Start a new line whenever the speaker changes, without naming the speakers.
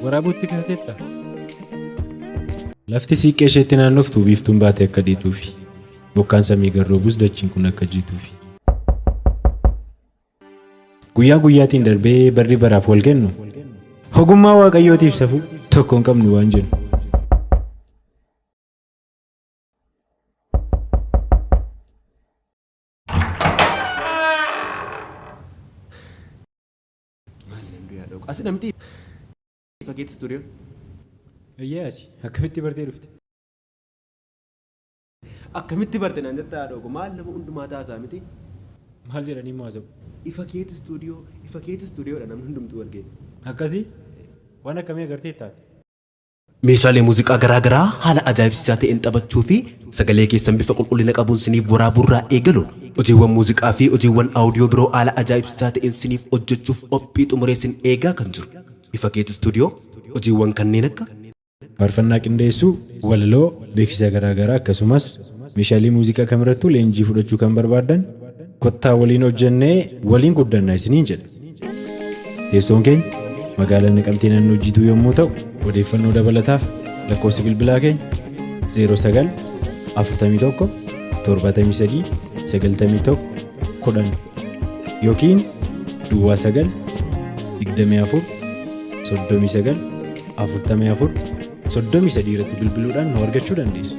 Waraabuutti kaateetta? Lafti siiqqee isheetti naannoftu biiftuun baatee akka dhiituufi. Bokkaan samii gad roobus dachiin kun akka jiituufi. Guyyaa guyyaatiin darbee barri baraaf wal kennu ogummaa Waaqayyootiif safuu tokko hin qabnu waan jennu.
Maali nan du'aa dhooqa. Asi namti fakkeetti stuudiyoo.
Eeyyee asi akkamitti bartee dhufte?
Akkamitti barte naan jetta haadhoo koo maal nama hundumaa taasaa miti.
Maal jedhanii immoo haasa'u?
Ifa keeti stuudiyoo ifa keeti stuudiyoodha namni hundumtuu wal ga'e.
Akkasii? Waan akkamii agarteetta ati?
Meeshaalee muuziqaa garaa garaa haala ajaa'ibsiisaa ta'een taphachuu fi sagalee keessan bifa qulqullina qabuun siniif waraabuurraa eegaluun hojiiwwan muuziqaa fi hojiiwwan audio biroo haala ajaa'ibsiisaa ta'een siniif hojjechuuf qophii xumuree sin eegaa kan jiru Ifa Keet Studio hojiiwwan kanneen akka.
Faarfannaa qindeessuu, walaloo, beeksisa garaa garaa akkasumas meeshaalee muuziqaa kamirrattuu leenjii fudhachuu kan barbaaddan kottaa waliin hojjennee waliin guddanna isiniin jedha. Teessoon keenya magaalaa Naqamtee naannoo Jiituu yommuu ta'u, odeeffannoo dabalataaf lakkoofsi bilbilaa keenya 09 41 73 91 10 yookiin duwwaa 9 24 39 44 33 irratti bilbiluudhaan nu argachuu dandeessu.